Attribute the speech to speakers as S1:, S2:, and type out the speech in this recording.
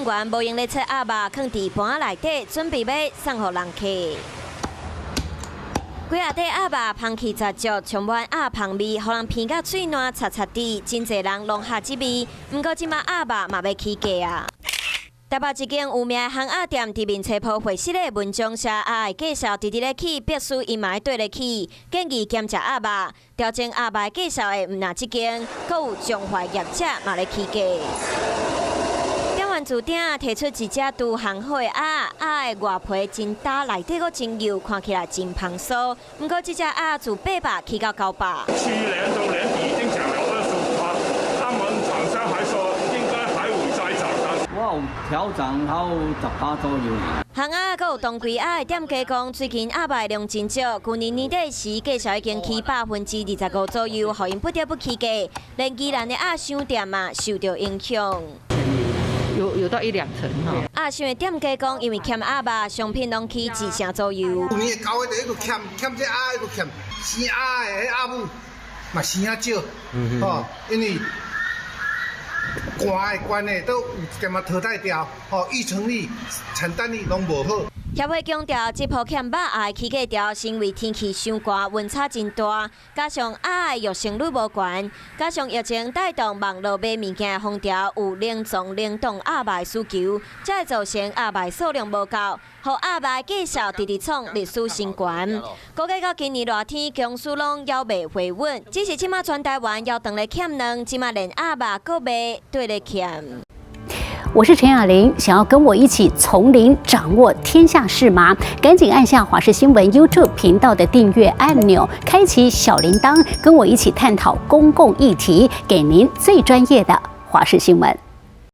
S1: 人員無閒咧切鴨肉，囥佇盤仔內底，準備欲送予人客。幾仔塊鴨肉香氣十足，充滿鴨香味，予人鼻甲喙瀾擦擦滴，真濟人攏哈這味。毋過這馬鴨肉嘛欲起價啊！台北一間有名的烘鴨店，佇面冊鋪會室的文章寫鴨的價數直直咧起，必須伊嘛愛綴咧起，建議減食鴨肉，調整鴨肉的價數的毋但這間，閣有彰化業者嘛咧起價。店員厝頂提出一隻拄烘好的鴨，鴨的外皮真焦，內底閣真幼，看起來真蓬酥。毋過這隻鴨自800起到900。
S2: 去年到年底已經漲了25%，他們廠商還說應該還會再漲。
S3: 我有調漲到10%左右。
S1: 烘鴨閣有當歸鴨的店家講，最近鴨肉量真少，舊年年底時價數已經起25%左右，予𪜶不得不起價。連宜蘭的鴨賞店嘛受著影響。
S4: 有到一兩成哈。
S1: 鴨賞的店家講，因為欠鴨肉，商品攏起一成左右。
S5: 舊年九月底就欠欠這鴨，就欠生鴨的彼鴨母嘛生較少，吼，因為寒的關係都有一點仔淘汰掉，吼，育成率、產蛋率攏無好。
S1: 協會強調，這波欠肉鴨的起價潮，是因為天氣傷寒，溫差真大，加上鴨的育成率無懸，加上疫情帶動網路買物件的風潮，有冷藏冷凍鴨肉的需求，才會造成鴨肉數量無夠，予鴨肉的價數直直創歷史新高。估計到今年熱天，供需攏猶未回穩，只是這馬全台灣猶當咧欠卵，這馬連鴨肉閣賣綴咧欠。
S6: 我是陳雅玲，想要跟我一起從零掌握天下事嗎？趕緊按下華視新聞 YouTube 頻道的訂閱按鈕，開啟小鈴鐺，跟我一起探討公共議題，給您最專業的華視新聞。